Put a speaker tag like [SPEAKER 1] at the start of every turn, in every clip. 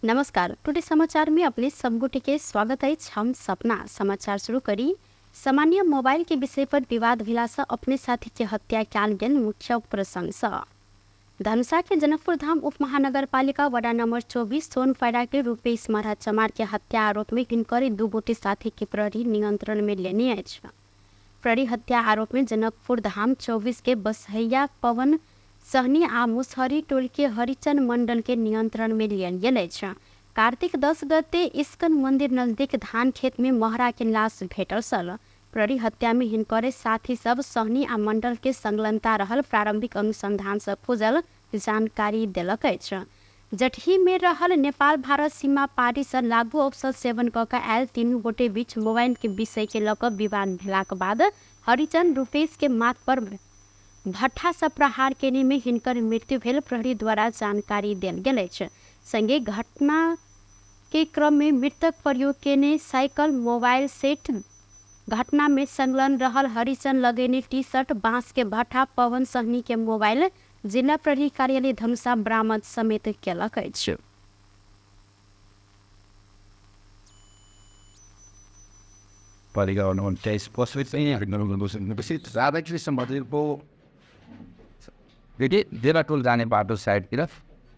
[SPEAKER 1] नमस्कार, टुडे समाचार में अपने सब गोटे के स्वागत अछि। हम सपना समाचार शुरू करी। सामान्य मोबाइल के विषय पर विवाद भेला से अपने साथी के हत्या कयल गेल मुख्य प्रसंग सँ। धनुषा के जनकपुर धाम उप महानगरपालिका वडा नंबर 24 सोनपैरा के रूपेश महाराज चमार के हत्या आरोप में हिनकर दू गोटे साथी के प्रहरी नियंत्रण में लेने अछि। प्रहरी हत्या आरोप में जनकपुर धाम 24 के बसहैया पवन सहनी आ मुसहरी टोल के हरिचन मंडल के नियंत्रण में लियल गेल अछि। कार्तिक 10 गते इस्कन मंदिर नजदीक धान खेत में महरा के लाश भेटल छल। प्रहरी हत्या में हिनकरे साथी सब सहनी आ मंडल के संलग्नता रहल प्रारंभिक अनुसंधान से खुजल जानकारी देलक अछि। जटही में रहल नेपाल भारत सीमा पारी से लागू औषध सेवन कऽ के आयल तीनू गोटे बीच मोबाइल के विषय के लऽ कऽ विवाद भेलाक बाद हरिचंद रूपेश के माथ पर भट्ठा से प्रहार केने में हिनकर मृत्यु भेल प्रहरी द्वारा जानकारी देल गेल अछि। संगे घटना के क्रम में मृतक प्रयोग केने साइकिल मोबाइल सेट घटना में संलग्न रहल हरिचंद लगेने टी शर्ट बांस के भट्ठा पवन सहनी के मोबाइल जिला प्रहरी कार्यालय धनुषा बरामद समेत केलक अछि।
[SPEAKER 2] पालिका वार्ड नम्बर 23 राधाकृष्ण मन्दिरको डेराटोल जाने बाटो साइडतिर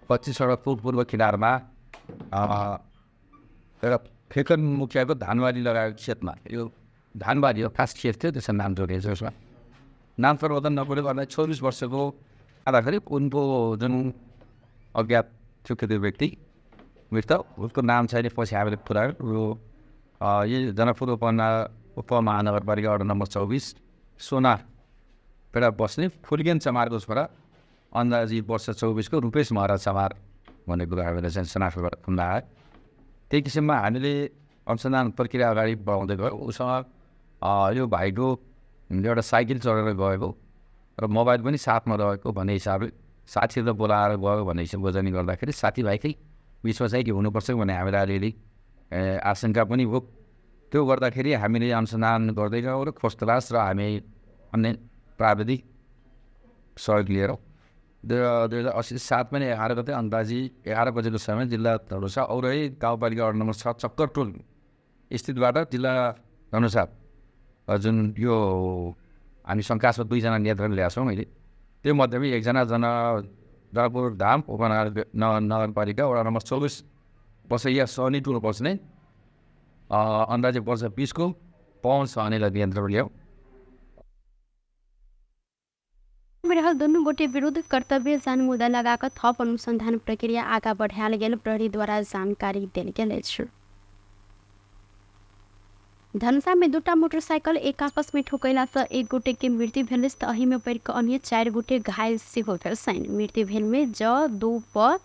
[SPEAKER 2] 25 सडकको पूर्व किनारमा एउटा फेकन मुखियाको धानबारी लगाएको खेतमा, यो धानबारी हो, खास खेत थियो, त्यसमा नाम जोडिएको छ। उसमा नाम परिवर्तन नपरेको गर्दा 24 वर्षको आँदाखेरि उनको जुन अज्ञात थियो त्यो व्यक्ति मृत, उसको नाम छैन, पछि हामीले पुऱ्यायो। यो यही जनकपुर उपमहानगरपालिका वार्ड नम्बर 24 सोना पेडा बस्ने फुलगेन चमारको छोरा अन्दाजी वर्ष 24 को रूपेश महाराज चमार भन्ने कुरा हामीले चाहिँ शनाखत गरेर खुल्न आयो। त्यही किसिममा हामीले अनुसन्धान प्रक्रिया अगाडि बढाउँदै गयो। उसँग यो भाइको एउटा साइकल चढेर गएको र मोबाइल पनि साथमा रहेको भन्ने हिसाबले साथीहरूलाई बोलाएर गयो भन्ने हिसाब गोजनी गर्दाखेरि साथीभाइकै बिचमा चाहिँ के हुनुपर्छ भन्ने हामीलाई अलिअलि आशंका पनि हो। त्यो गर्दाखेरि हामीले अनुसन्धान गर्दै गयौँ र खोज तलास र हामी अन्य प्राविधिक सहयोग लिएर 2087 महिना 11 गते अन्दाजी 11 बजेको समय जिल्ला धनुषा औरही गाउँपालिका वार्ड नम्बर 6 चक्करटोल स्थितबाट जिल्ला धनुषा जुन यो हामी शङ्कास्पद 2जना नियन्त्रण ल्याएको छौँ अहिले, त्यो मध्येमा एकजना जनकपुर धाम उपनगर नगरपालिका वडा नम्बर 24 बसैया सहनी टोल बस्ने अन्दाजी वर्ष 20 को पवन सहनीलाई नियन्त्रण ल्यायौँ।
[SPEAKER 1] रहल दुनू गोटे विरुद्ध कर्तव्य जान मुद्दा लगाकर थप अनुसंधान प्रक्रिया आगा बढ़ायल गेल प्रहरी द्वारा जानकारी देल गेल अछि। धनुषा में दूटा मोटरसाइकिल एक आपस में ठोकैला से एक गोटे के मृत्यु भेल तऽ एहि में पड़ि कऽ अन्य 4 गोटे घायल सेहो भेल छनि। मृत्यु भेल में ज 2 प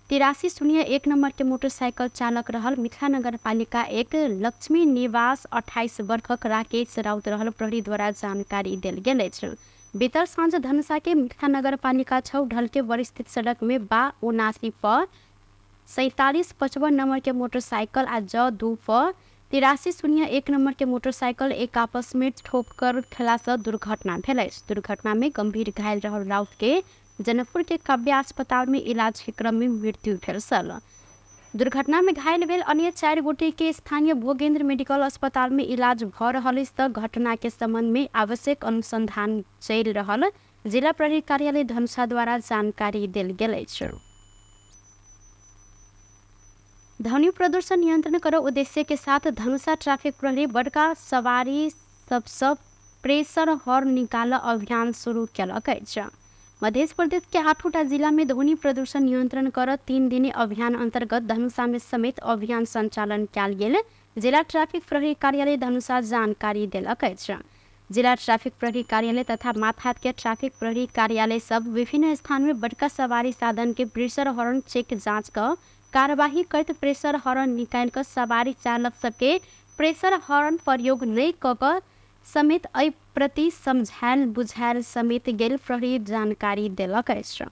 [SPEAKER 1] 8301 नंबर के मोटरसाइकिल चालक रहल मिथिला नगरपालिका 1 लक्ष्मी निवास 28 वर्षक राकेश राउत रहल प्रहरी द्वारा जानकारी देल गेल अछि। बीतल साँझ धनुषा के मिथिला नगरपालिका 6 ढलके स्थित सड़क में बा 79 प 4755 नंबर के मोटरसाइकिल आ ज 2 प 8301 नंबर के मोटरसाइकिल एक आपस में ठोकर खेला से दुर्घटना भेल अछि। दुर्घटना में गंभीर घायल रहल राउत के जनकपुर के काव्य अस्पताल में इलाज के क्रम में मृत्यु भेल छल। दुर्घटना में घायल भेल अन्य 4 गोटे के स्थानीय भोगेन्द्र मेडिकल अस्पताल में इलाज भ रहल अछि तऽ घटना के संबंध में आवश्यक अनुसंधान चलि रहल जिला प्रहरी कार्यालय धनुषा द्वारा जानकारी देल गेल अछि। ध्वनि प्रदूषण नियंत्रण कर उद्देश्य के साथ धनुषा ट्रैफिक प्रहरी बड़का सवारी सबसँ प्रेशर हॉर्न निकाल अभियान शुरू केलक अछि। मध्य प्रदेश के 8 जिला में ध्वनि प्रदूषण नियंत्रण कर 3 दिनी अभियान अंतर्गत धनुषा में समेत अभियान संचालन कयल गेल जिला ट्रैफिक प्रहरी कार्यालय धनुषा जानकारी देलक अछि। जिला ट्रैफिक प्रहरी कार्यालय तथा माथात के ट्रैफिक प्रहरी कार्यालय सब विभिन्न स्थान में बड़का सवारी साधन के प्रेशर हॉर्न चेक जाँच क कार्यवाही करैत प्रेशर हॉर्न निकालि कऽ सवारी चालक सबके प्रेशर हॉर्न प्रयोग नहि कऽ कऽ समेत एहि प्रति समझायल बुझायल समेत गेल प्रहरी जानकारी देलक अछि।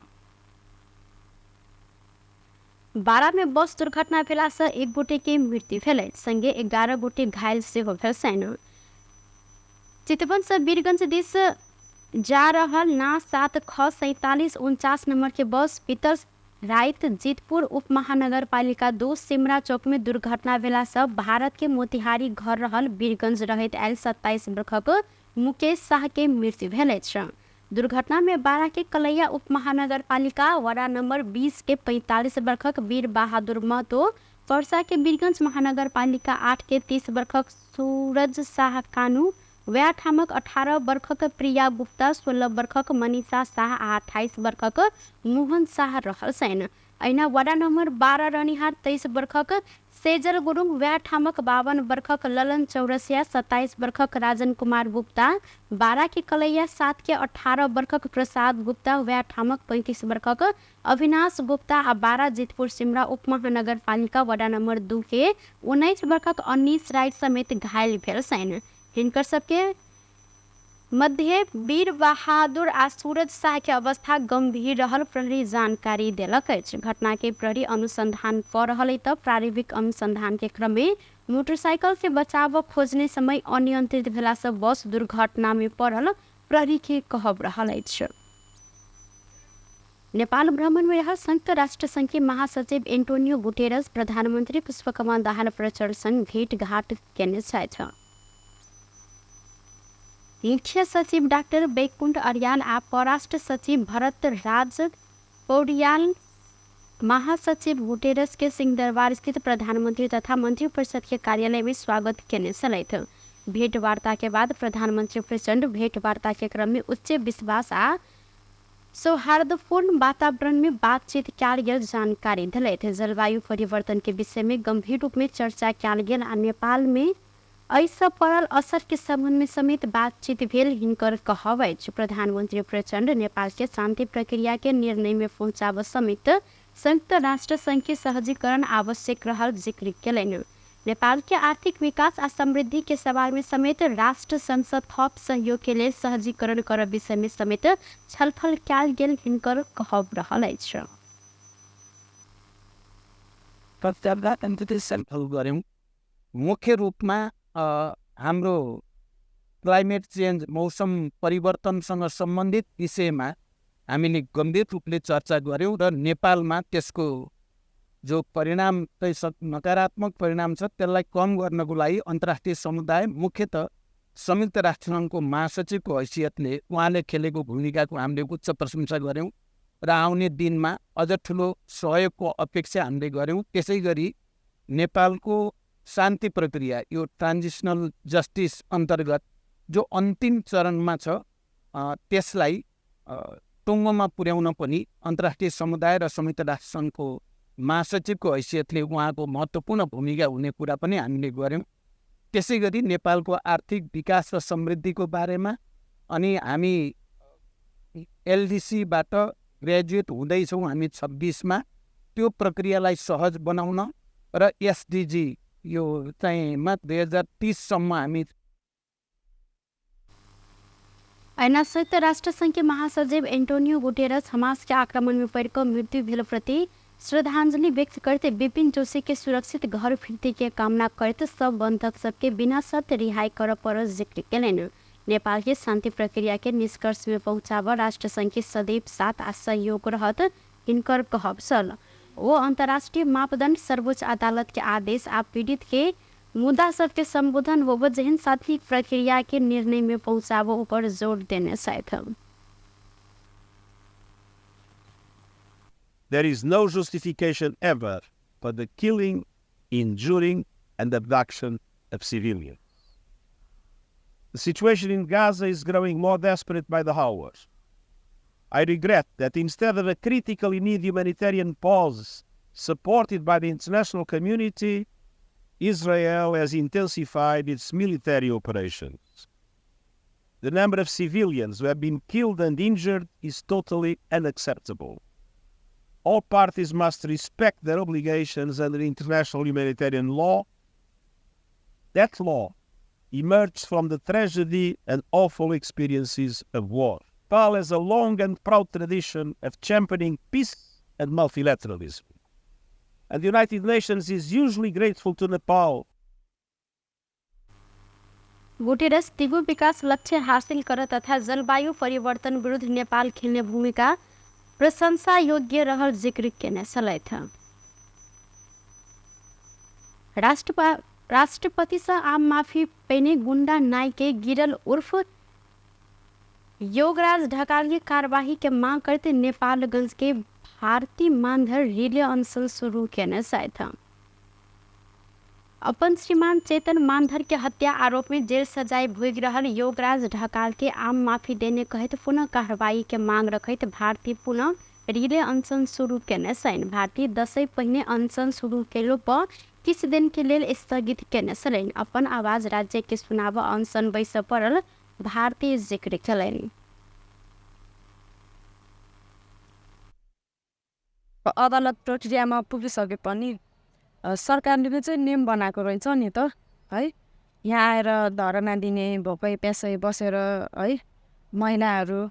[SPEAKER 1] बारा में बस दुर्घटना भेला से 1 गोटे के मृत्यु भेल संगे 11 गोटे घायल सेहो भेल छनि। चितवन से वीरगंज दिस जा रहल ना 7 ख 47 49 नंबर के बस पीतल राति जितपुर उप महानगरपालिका 2 सिमरा चौक में दुर्घटना भेलासँ भारत के मोतिहारी घर रहल वीरगंज रहैत आयल 27 वर्षक मुकेश शाह के मृत्यु भेल अछि। दुर्घटना में 12 के कलैया उप महानगरपालिका वडा नंबर 20 के 45 वर्षक वीर बहादुर महतो, पर्सा के वीरगंज महानगरपालिका 8 के 30 वर्षक सूरज शाह कानू, वएह ठामक 18 वर्षक प्रिया गुप्ता, 16 वर्षक मनीषा शाह आ 28 वर्षक मोहन शाह रहल छनि। अहिना वडा नंबर 12 रहनिहार 23 वर्षक सेजल गुरुङ, वएह ठामक 52 वर्षक ललन चौरसिया, 27 वर्षक राजन कुमार गुप्ता, 12 के कलैया 7 के 18 वर्षक प्रसाद गुप्ता, वएह ठामक 35 वर्षक अविनाश गुप्ता आ 12 जितपुर सिमरा उप महानगरपालिका वडा नंबर 2 के 19 वर्षक अनिश राय समेत घायल भेल छनि। हिनकर सबके मध्य वीर बहादुर आ सूरज शाह के अवस्था गंभीर रहल प्रहरी जानकारी देलक अछि। घटना के प्रहरी अनुसंधान कऽ रहल अछि तऽ प्रारंभिक अनुसंधान के क्रम में मोटरसाइकिल के बचाव खोजने समय अनियंत्रित भेला से बस दुर्घटना में पड़ल प्रहरी के कहब रहल अछि। नेपाल भ्रमण में रहल संयुक्त राष्ट्र संघ के महासचिव एंटोनियो गुटेरस प्रधानमंत्री पुष्पकमल दाहाल प्रचण्ड संग भेटघाट केने छथि। मुख्य सचिव डाक्टर बैकुण्ठ अर्याल आ परराष्ट्र सचिव भरत राज पौडियाल महासचिव गुटेरस के सिंहदरबार स्थित प्रधानमंत्री तथा मंत्री परिषद के कार्यालय में स्वागत केने छलथि। भेंटवार्ता के बाद प्रधानमंत्री प्रचण्ड भेंटवार्ता के क्रम में उच्च विश्वास आ सौहार्दपूर्ण वातावरण में बातचीत कयल गेल जानकारी देलथि। जलवायु परिवर्तन के विषय में गंभीर रूप में चर्चा कयल गेल आ नेपाल में एहिसँ पड़ल असर के संबंध में समेत बातचीत भेल हिनकर कहब अछि। प्रधानमंत्री प्रचण्ड नेपाल के शांति प्रक्रिया के निर्णय में पहुंचाब समेत संयुक्त राष्ट्र संघ के सहजीकरण आवश्यक रहल जिक्र केलनि। नेपाल के आर्थिक विकास आ समृद्धि के सवाल में समेत राष्ट्र संघ सँ थप सहयोग के लेल सहजीकरण करब विषय में समेत छलफल कयल गेल हिनकर कहब रहल अछि।
[SPEAKER 3] गऱ्यौँ। मुख्य रूपमा हाम्रो क्लाइमेट चेन्ज, मौसम परिवर्तनसँग सम्बन्धित विषयमा हामीले गम्भीर रूपले चर्चा गऱ्यौँ र नेपालमा त्यसको जो परिणाम चाहिँ नकारात्मक परिणाम छ त्यसलाई कम गर्नको लागि अन्तर्राष्ट्रिय समुदाय, मुख्यतः संयुक्त राष्ट्रसङ्घको महासचिवको हैसियतले उहाँले खेलेको भूमिकाको हामीले उच्च प्रशंसा गऱ्यौँ र आउने दिनमा अझ ठुलो सहयोगको अपेक्षा हामीले गऱ्यौँ। त्यसै गरी नेपालको शान्ति प्रक्रिया, यो ट्रान्जिसनल जस्टिस अन्तर्गत जो अन्तिम चरणमा छ त्यसलाई टुङ्गोमा पुर्याउन पनि अन्तर्राष्ट्रिय समुदाय र संयुक्त राष्ट्रसङ्घको महासचिवको हैसियतले उहाँको महत्त्वपूर्ण भूमिका हुने कुरा पनि हामीले गऱ्यौँ। त्यसै गरी नेपालको आर्थिक विकास र समृद्धिको बारेमा अनि हामी एलडिसीबाट ग्रेजुएट हुँदैछौँ हामी 26मा, त्यो प्रक्रियालाई सहज बनाउन र एसडिजी यो चाहिँ मा 2030 सम्म हामी।
[SPEAKER 1] ऐना संयुक्त राष्ट्र संघ के महासचिव एंटोनियो गुटेरस हमास के आक्रमण में पड़िकऽ मृत्यु भेल प्रति श्रद्धांजलि व्यक्त करते विपिन जोशी के सुरक्षित घर फिर्ती के कामना करते सब बंधक सबके बिना शर्त रिहाई करऽ पड़ल जिक्र केलनि। नेपाल के शांति प्रक्रिया के निष्कर्ष में पहुंचाब राष्ट्र संघ के सदैव साथ आ सहयोग रहत हिनकर कहब छल। वो अंतर्राष्ट्रीय मापदंड, सर्वोच्च अदालत के आदेश आ पीड़ित के मुद्दा सबके संबोधन होब जेहन शांति प्रक्रिया के निर्णय में पहुंचाब ऊपर जोर देने छथि।
[SPEAKER 4] There is no justification ever for the killing, injuring, and abduction of civilians. The situation in Gaza is growing more desperate by the hour. I regret that instead of a critically needed humanitarian pause supported by the international community, Israel has intensified its military operations. The number of civilians who have been killed and injured is totally unacceptable. All parties must respect their obligations under international humanitarian law. That law emerged from the tragedy and awful experiences of war. Nepal has a long and proud tradition of championing peace and multilateralism. And the United Nations is hugely grateful to Nepal.
[SPEAKER 1] Guterres दिगो विकास लक्ष्य हासिल कर तथा जलवायु परिवर्तन विरुद्ध नेपाल खेल्ने भूमिका प्रशंसा योग्य रहल जिक्र केने छलथि। राष्ट्रपति से आम माफी पेने गुंडा नाई के गिरल उर्फ योगराज ढकाल के कार्यवाही के मांग करते नेपालगंज के भारती मानधर रिले अनशन शुरू केने छथि। अपन श्रीमान चेतन मानधर के हत्या आरोप में जेल सजाय भोगि रहल योगराज ढकाल के आम माफी देने कहैत पुनः कार्रवाई के मांग रखैत भारती पुनः रिले अनशन शुरू केने छनि। भारती दसैँ पहिने अनशन शुरू केलो पर किछु दिन के लेल स्थगित केने छलनि। अपन आवाज राज्य के सुनाब अनशन बैस पड़ल भारती जिक्र केलनि।
[SPEAKER 5] अदालत प्रक्रियामा पुगिसके पनि सरकारले चाहिँ नियम बनाएको रहेछ नि त है। यहाँ आएर धरना दिने, भोकै प्यासै बसेर है, महिलाहरू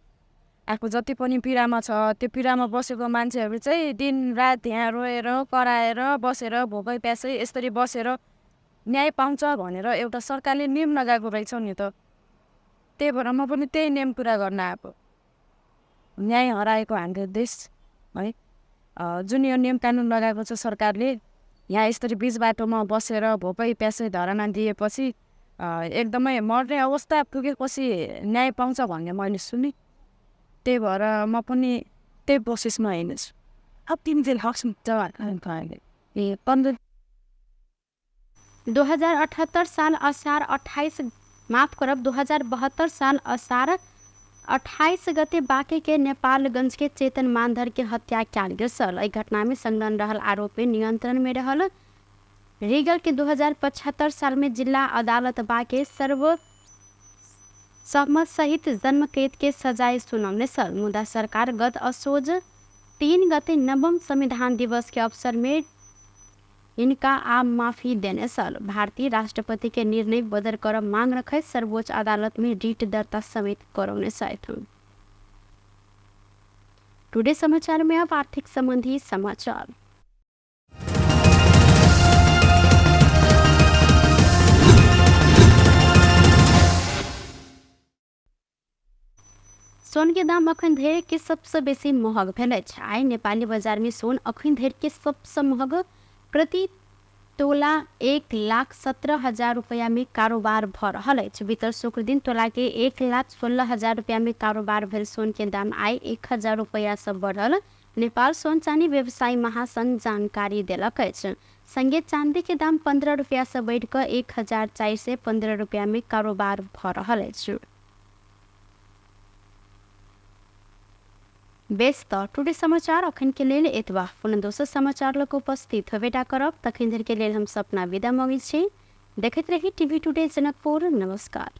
[SPEAKER 5] आफू जति पनि पीडामा छ त्यो पीडामा बसेको मान्छेहरू चाहिँ दिन रात यहाँ रोएर कराएर बसेर भोकै प्यासै यसरी बसेर न्याय पाउँछ भनेर एउटा सरकारले नियम लगाएको रहेछ नि त। त्यही भएर म पनि त्यही नियम पुरा गर्न आएको। न्याय हराएको हाम्रो देश है, जुन यो नियम कानुन लगाएको छ सरकारले, यहाँ यसरी बिच बाटोमा बसेर भोकै प्यासै धरना दिएपछि एकदमै मर्ने अवस्था पुगेपछि न्याय पाउँछ भन्ने मैले सुने। त्यही भएर म पनि त्यही प्रोसेसमा हिँड्छु। अब
[SPEAKER 1] 2078 साल असार 28 माफ करब 2072 साल असार 28 गते बाँके के नेपालगंज के चेतन मानधर के हत्या कयल गेल छल। एहि घटना में संलग्न रहल आरोपी नियंत्रण में रहल रीगल के 2075 साल में जिला अदालत बाँके सर्व सहमत सहित जन्मकैद के सजाय सुनौने छल। मुदा सरकार गत असोज 3 गते नवम संविधान दिवस के अवसर में इनका आम माफी देने छल। भारतीय राष्ट्रपति के निर्णय बदल कर मांग रखैत सर्वोच्च अदालत में रिट दर्ता समेत करौने छथि। टुडे समाचार में अब आर्थिक संबंधी समाचार। सोन के दाम अखन धरि के सबसे बेसी महग भेल अछि। आइ नेपाली बाजार में सोन अखन धरि के सबसे महग प्रति तोला 1,17,000 रुपया में कारोबार भ रहल अछि। बीतल शुक्र दिन तोला के 1,16,000 रुपया में कारोबार भेल सोन के दाम आइ 1,000 रुपया से बढ़ल नेपाल सोन चानी व्यवसायी महासंघ जानकारी देलक अछि। संगे चांदी के दाम 15 रुपया से बढ़ि कऽ 1,415 रुपया में कारोबार भ रहल अछि। बेस त टुडे समाचार अखन के लेल एतबा। पुनः दोसर समाचार लग उपस्थित होबेटा करब। तखन धरि के लेल हम सपना विदा मगै छी। देखैत रही टीवी टुडे जनकपुर। नमस्कार।